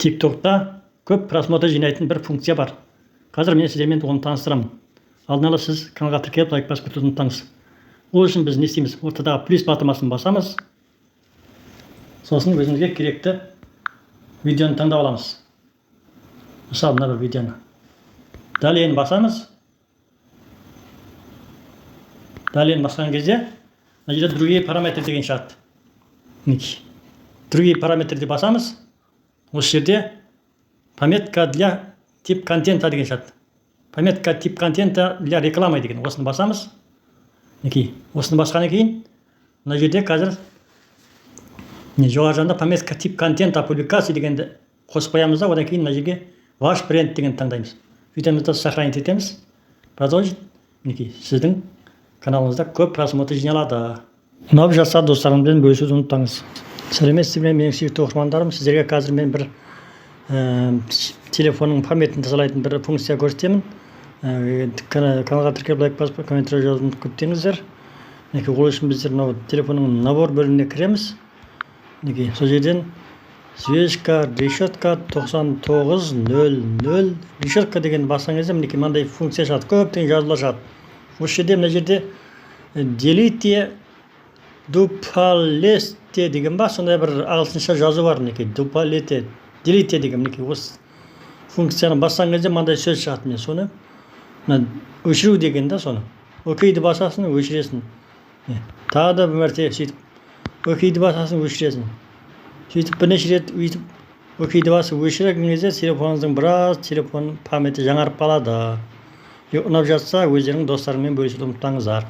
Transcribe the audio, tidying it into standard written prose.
ТикТокта көп просмотр жинайтын бір функция бар. Қазір мен сіздермен оны таныстырамын. Алдын ала сіз каналға тіркеліп, лайк басып кетуді ұмытпаңыз. Ол үшін біз не істейміз? Ортадағы плюс батырмасын басамыз. Сосын өзімізге керекті видеоны таңдап аламыз. Мысалы, мына бір видеоны. Далее басамыз. Далее басқан кезде мына жерде «Другие параметры» деген шығады. Мінекей. «Другие параметры» деп басамыз. Осы жерде «Пометка для тип контента» деген шығады. «Пометка тип контента для рекламы» деген, осыны басамыз. Мінекей, осыны басқаннан кейін мына жерде қазір міне, жоғары жағында «Пометка тип контента публикации» дегенді қосып қоямыз да, одан кейін мына жерге «Ваш бренд» дегенді таңдаймыз. Сөйтеміз да, сохранить етеміз. Продолжить. Мінекей, сіздің каналыңызда көп просмотр жиналады. Ұнап жатса, достарыңызбен бөлісуді ұмытпаңыз. Сәлеметсіздер ме, менің сүйікті оқырмандарым! Сіздерге қазір мен бір телефонның память ін тазалайтын бір функция көрсетемін. Каналға тіркеліп, лайк басып, комментарий жазуды ұмытып кетпеңіздер. Мінекей, ол үшін біздер мынау телефонның набор бөліміне кіреміз. Мінекей, сол жерден звездочка решетка 9900 решетка дегенді басқан кезде, мінекей, мынандай функция шығады, көптеген жазулар шығады. Осы жерде, мына жерде «Delete duplicates» деген ба, сондай бір ағылшынша жазу бар. Мінекей, «Duplicate delete» деген. Мінекей, осы функцияны басқан кезде мынандай сөз шығады. Міне, соны мына өшіру деген да, соны окей ді басасың, өшіресің. Міне, тағы да бір мәрте сөйтіп окей ді басасың, өшіресің. Сөйтіп бірнеше рет өйтіп окей ді басып өшірген кезде телефоныңыздың біраз телефон память і жаңарып қалады. Ұнап жатса, өздеріңнің достарыңмен бөлісуді ұмытпаңыздар.